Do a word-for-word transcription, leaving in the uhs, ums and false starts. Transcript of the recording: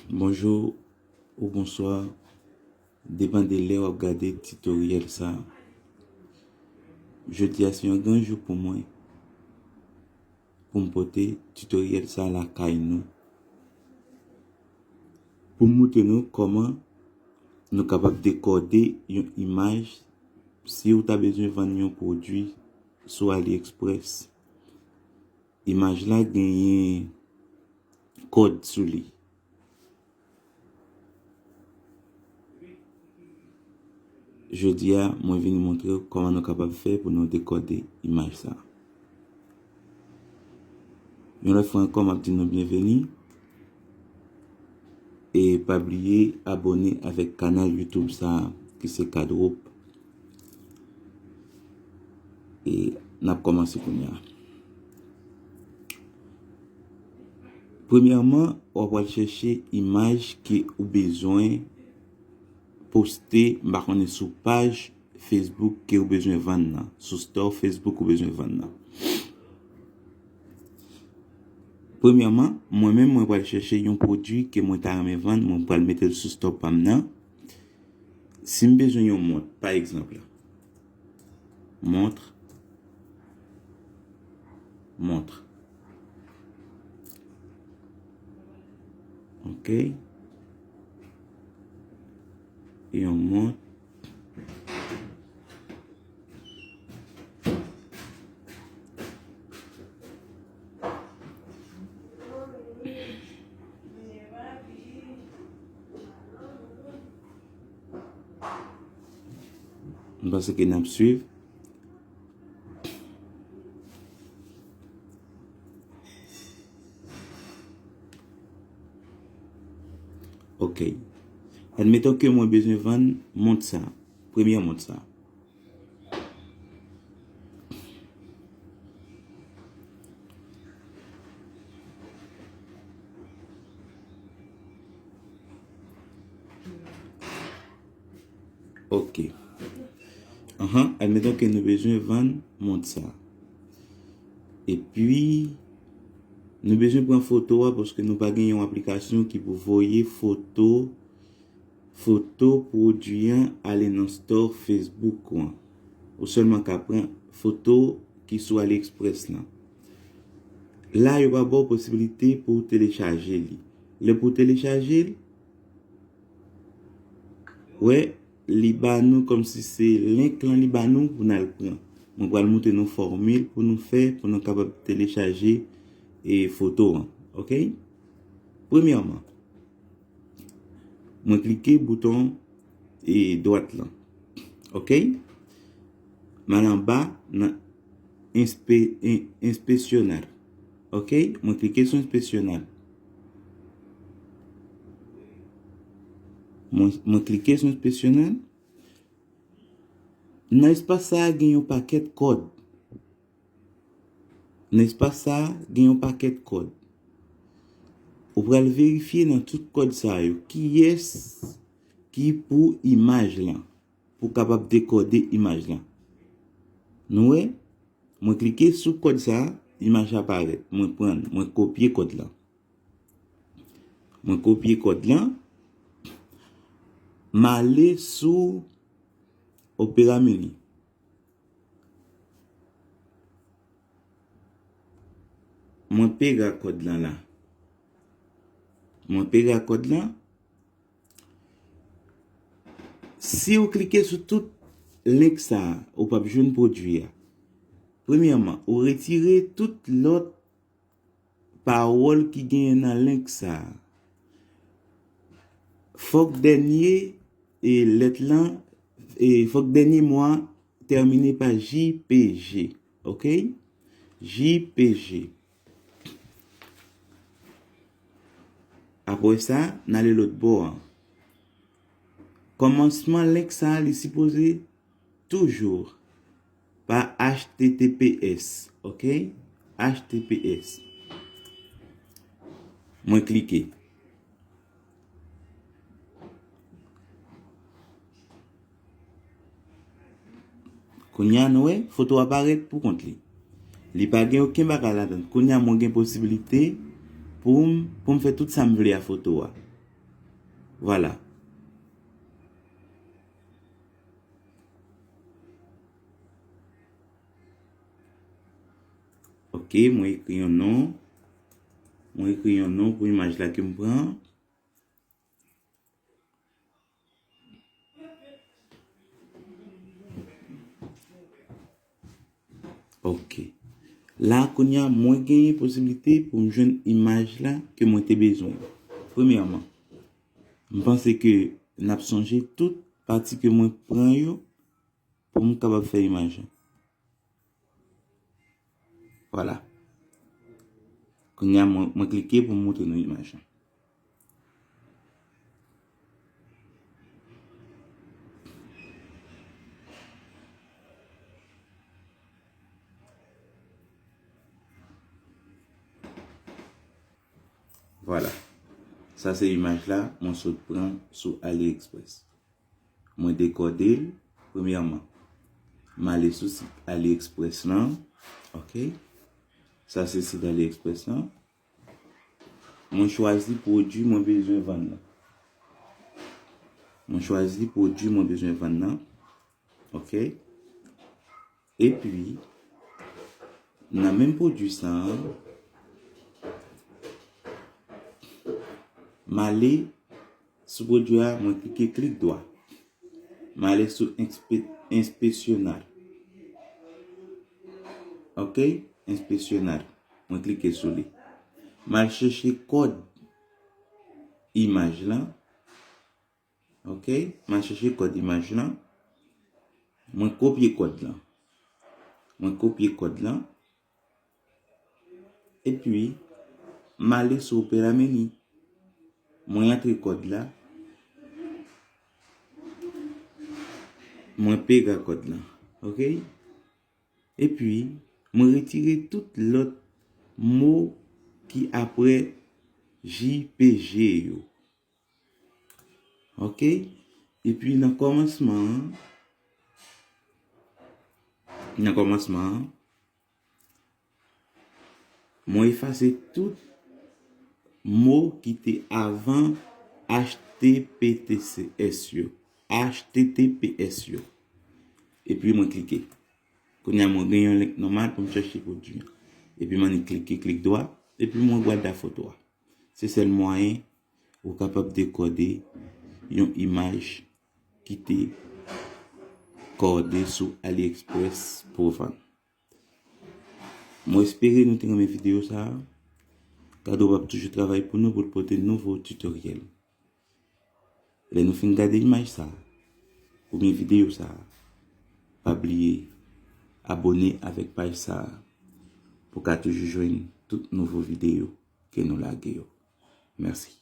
Bonjou ou bonswa, depann de lè w ap gade titoryèl sa a. Jodi a se yon gran jou pou mwen, pou m pote titoryèl sa a lakay nou, pou m montre nou kòman nou kapab dekòde yon imaj si w ta bezwen vann yon pwodui sou AliExpress. Imaj la genyen kòd sou li. Jodi a, mwen vin montre w kòman nou kapab fè pou nou dekòde imaj sa a. Yon lòt fwa ankò, m ap di nou byenveni. E pa bliye abòne avèk kanal YouTube sa a, ki se Kadwop. E n ap kòmanse kounye a. Premyèman, w ap al chèche imaj ke ou bezwen poste, m pa konnen, sou paj Facebook ke ou bezwen vann nan, sou store Facebook ou bezwen vann nan. Premyèman, mwen menm, mwen pral chèche yon pwodui ke mwen ta renmen vann, mwen pral mete l sou store pa m nan. Si m bezwen yon mont, pa egzanp, montre, montre. Ok. Yon mont. M panse ke n ap swiv. Ok. Admeton ke mwen bezwen vann mont sa, premye mont sa. Ok. Ahan, admeton ke nou bezwen vann mont sa. Epi, nou bezwen pran foto a paske nou pa gen yon aplikasyon ki pou voye foto, foto pwodui an ale nan store Facebook ou an. Ou sèlman ka pran foto ki sou AliExpress lan. La, yo pa ba w posiblite pou w telechaje li. Lè pou w telechaje l, wè, li ba nou kòmsi se link lan li ba nou pou n al pran. Mwen pral montre nou fòmil pou nou fè, pou nou kapab telechaje e foto an. Ok? Premyèman, mwen klike bouton e dwat lan. Ok? M al anba nan enspe, en, enspeksyonal. Ok? Mwen klike sou enspeksyonal. Mwen, mwen klike sou enspeksyonal. Nan espas sa a gen yon pakèt kòd. Nan espas sa a gen yon pakèt kòd. Ou pral verifye nan tout kòd sa yo kiyès ki pou imaj lan, pou w kapab dekòde imaj lan. Nou wè, mwen klike sou kòd sa a, imaj la parèt. Mwen pran l, mwen kopye kòd lan. Mwen kopye kòd lan. M ale sou Opera Mini. Mwen pega kòd lan la. Mwen pega kòd lan. Si w klike sou tout link sa a, ou p ap jwenn pwodui a. Premyèman, ou retire tout lòt pawòl ki genyen nan link sa a. Fòk dènye e lèt lan, e fòk dènye mo a tèmine pa J P G. Ok? J P G. Apre sa, n ale lòt bò an. Kòmansman link sa a, li sipoze toujou pa H T T P S, ok? H T T P S. Mwen klike. Kounye a, nou wè, foto a parèt pou kont li. Li pa gen okenn bagay ladan l. Kounye a, mwen gen posiblite pou m, pou m fè tout sa m vle a foto a. Vwala. Ok, mwen ekri yon non. Mwen ekri yon non pou imaj la ke m pran. Ok. La, kounye a, mwen genyen posiblite pou m jwenn imaj la ke mwen te bezwen. Premyèman, m panse ke n ap sonje tout pati ke mwen pran yo pou m kapab fè imaj la. Vwala. Kounye a, mwen, mwen klike pou m montre nou imaj la. Vwala. Sa se imaj la mwen sot pran sou AliExpress. Mwen dekòde l, premyèman. M ale sou sit AliExpress lan. Ok. Sa se sit AliExpress lan. Mwen chwazi pwodui mwen bezwen vann nan. Mwen chwazi pwodui mwen bezwen vann nan. Ok. Epi, nan menm pwodui sa a, m ale sou pwodui a, mwen klike klik dwa. M ale sou enspe-, enspeksyonal. Ok? Enspeksyonal. Mwen klike sou li. M al chèche kòd imaj lan. Ok? M al chèche kòd imaj lan. Mwen kopye kòd lan. Mwen kopye kòd lan. Epi, m ale sou Opera Mini. Mwen antre kòd la. Mwen pega kòd lan. Ok? Epi, mwen retire tout lòt mo ki apre J P G yo. Ok? Epi, nan kòmansman an, nan kòmansman an, mwen efase tout mo ki te avan H T P T S yo. H T T P S yo. Epi mwen klike. Kounye a mwen gen yon link nòmal pou m chèche pwodui an. Epi m annik klike, klik dwa. Epi mwen gade foto a. Se sèl mwayen ou kapab dekòde yon imaj ki te kòde sou AliExpress pou vann. Mwen espere nou te renmen videyo sa a. Kado p ap toujou travay pou nou pou l pote nouvo tutoriel. Lè nou fin gade imaj sa a, oubyen videyo sa a, pa bliye abòne avèk paj sa a pou w ka toujou jwenn tout nouvo videyo ke nou lage yo. Mèsi.